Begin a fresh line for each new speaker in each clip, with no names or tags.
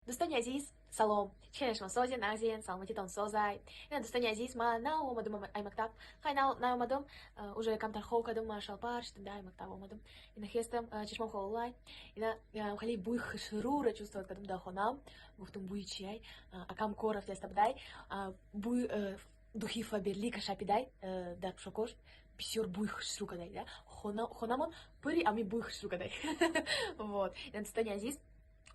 Дӯстони азиз, салом! Чӣ хеле шумо созен, нағзен, саломатитон созай? Ина, дӯстони азиз, ман нав омадум ай мактаб. Хай, нав наомадум, уже камтар хоб кардум, ман шалпар шидам, ай мактаб омадум. Ина хестам, чашмом холай. Ина хеле бӯи хушрӯра чувствовать кардум дар хонам. Гуфтум, бӯи чиай? Акам кор рафтаста будай. Бӯи духи Фаберлика шапидай дар пӯшокош. Бисёр бӯи хушрӯ кадай, да? Хонамон пури ами бӯи хушрӯ кадай. Вот. Ина, дӯстони азиз,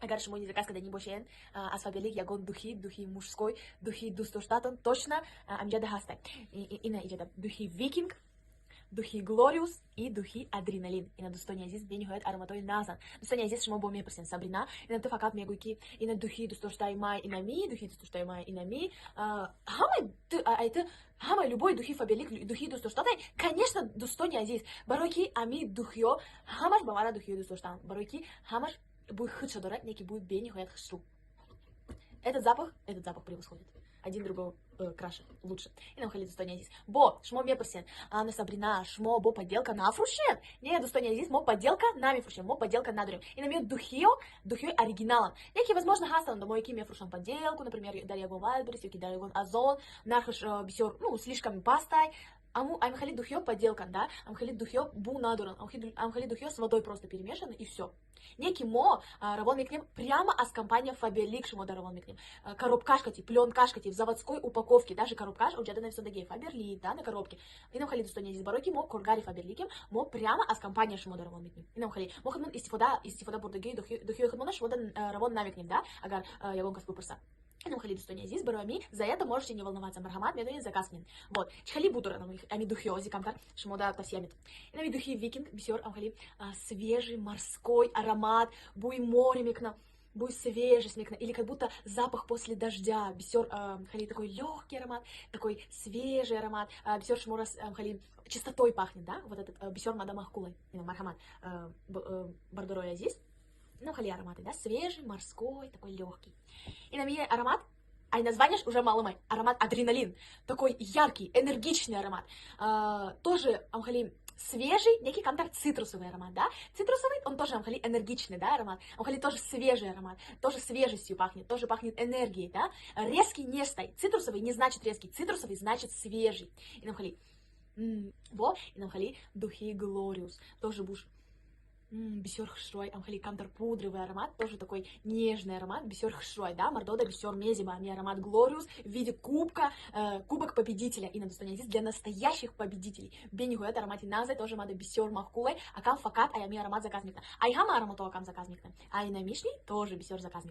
агар шумо заказ карданӣ бошед аз Фаберлик ягон духи, духи мужской, духи дӯстдоштаатон, точно амиҷада ҳастай. Ина иҷада духи Викинг, духи Глориус и духи Адреналин. Ина, дӯстони азиз, бениҳоят ароматҳои нағзанд. Дӯстони азиз, шумо бо мепурсед: «Сабрина, ина ту фақат мегӯй, ки ина духи дӯстдоштаи май инами, духи дӯстдоштаи май инами, ҳамаи ту ҳамаи любой духи Фаберлик духи дӯстдоштатай?» Конечно, дӯстони азиз, барое ки ами духиё ҳамаш ба мара духиё дӯст доштаанд, барое ки ҳамаш бӯи худша дорад, неки бӯи бениҳоят хушрӯ. Этот запах превосходит один другого, краше, лучше. Инам хеле, дӯстони азиз, бо шумо мепурсед: «Ана, Сабрина, шумо бо подделка нафрӯшед?» Не, дӯстони азиз, мо подделка намефурӯшем, мо подделка надорем. Инами духиё, духиёи оригиналанд. Яке, возможно, ҳастанд одамое, ки мефурӯшанд подделку, например, дар ягон Вайлдберрис ёки дар ягон Озон, нархаш бисёр, ну, слишком пастай. Аму амхели духиё подделкан, да, амхели духиё бу надоранд, амхели духиё с водой просто перемешаны, и все. Неки мо равон мекунем прямо аз компания Фаберлик, шумо да равон мекунем. Коробкашкати, пленкашкати, в заводской упаковке, даже коробкаш уҷада нависондагии Фаберлик, да, на коробке. Инам хеле, дӯстони азиз, барое ки мо коргари Фаберликем, мо прямо аз компания шумо да равон мекунем. Инам хеле, мо худмон истифода бурдагии духиёи худмона шумо да равон намекунем, да, агар ягон кас бипурса. Инам хеле, дӯстони азиз, барои ами за это можете не волноваться, марҳамат, медонед, заказ кунед. Вот, чӣ хеле бу дорад ами духиё, ози камтар шумо да тавсия метавон. Инами духи Викинг бисёр ам хеле свежий морской аромат, бӯи море мекунад, бӯи свежесть мекунад, или как будто запах после дождя, бисёр хеле такой легкий аромат, такой свежий аромат, бисёр шуморо хеле чистотой пахнет, да, вот этот бисёр мада маъқулай. Ина, марҳамат, бардорои азиз, ну, хеле ароматы, да, свежий, морской, такой легкий. Инами аромат, а название уже маълумай, аромат Адреналин, такой яркий, энергичный аромат. Тоже амхали свежий, некий камтар цитрусовый аромат, да? Цитрусовый, он тоже амхали энергичный, да, аромат. Амхали тоже свежий аромат, тоже свежестью пахнет, тоже пахнет энергией, да? Резкий нестай. Цитрусовый не значит резкий, цитрусовый значит свежий. Инамхали во, инамхали духи Глориус, тоже буш бисёр хушрӯй, амхали камтар пудровый аромат, тоже такой нежный аромат, бисёр хушрӯй, да, мардода бисёр мезиба, ами аромат Глориус в виде кубка, кубок победителя. И на дӯстони азиз, для настоящих победителей. Бениҳоят аромати нағзай, тоже мада бисёр маъқулай, акам фақат ай ами аромат заказ мекунад. Ай ҳама аромато акам заказ мекунад. Ай намишни тоже бисёр заказ мекунад.